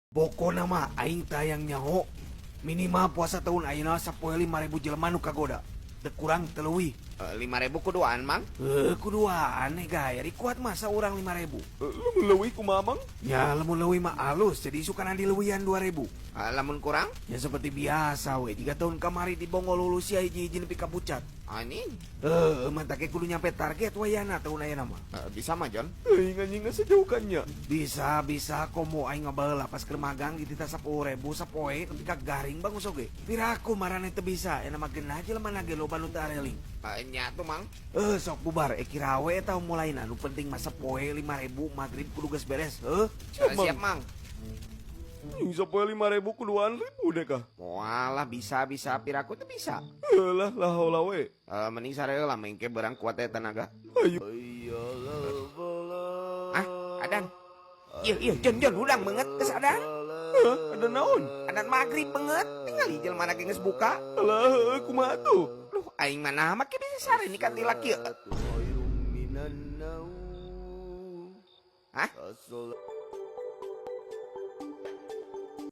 Pokona mah aing teu hayang nyaho, minimal puasa tahun ayeuna sapoe 5.000 jelema nu kagoda. Teu kurang, teu leuwih. 5.000 kuduaan, Mang? Heuh, kuduaan gaya kuat masa urang 5.000. Lamun leuwih kumaha, Mang? Ya, lamun leuwih mah alus, jadi isukana dileuwihan 2.000. Lamun kurang? Ya seperti biasa we, jiga tahun kamari di bonggol hulu sia hiji-hiji nepi ka pucat. Anjing. Heuh, mantak kudu nyampe target wayana tahun ayeuna mah. Bisa mah, John. Aing anjing sejauhkannya. Bisa, bisa. Komo aing ngabaheula pas keur magang dititah 10.000 sapoe nepi ka garing bangus oge. Piraku maraneh teu bisa, eta mah geunah jelema ge loba nu teu areling. Nya tuh, Mang. Eh, sok bubar, kira we eta mulaina. Nu penting mah sapoe 5.000, magrib kudu geus beres, heuh. Siap, Mang. Anjing, sapoe 5.000 kuduaan ribu deh kah? Walah, bisa bisa, piraku tuh bisa. Lah lah haula we. Mending sare lah, mengke berang kuat ya tenaga. Ayo. Ah, adan. Iya iya, John, John, hudang banget geus adan. Hah, ada naon? Adan maghrib banget. Tinggal jelema lagi geus buka. Alah, heuh, kumaha tuh? Duh, aing mana make bisa sare ni kan laki. Hah?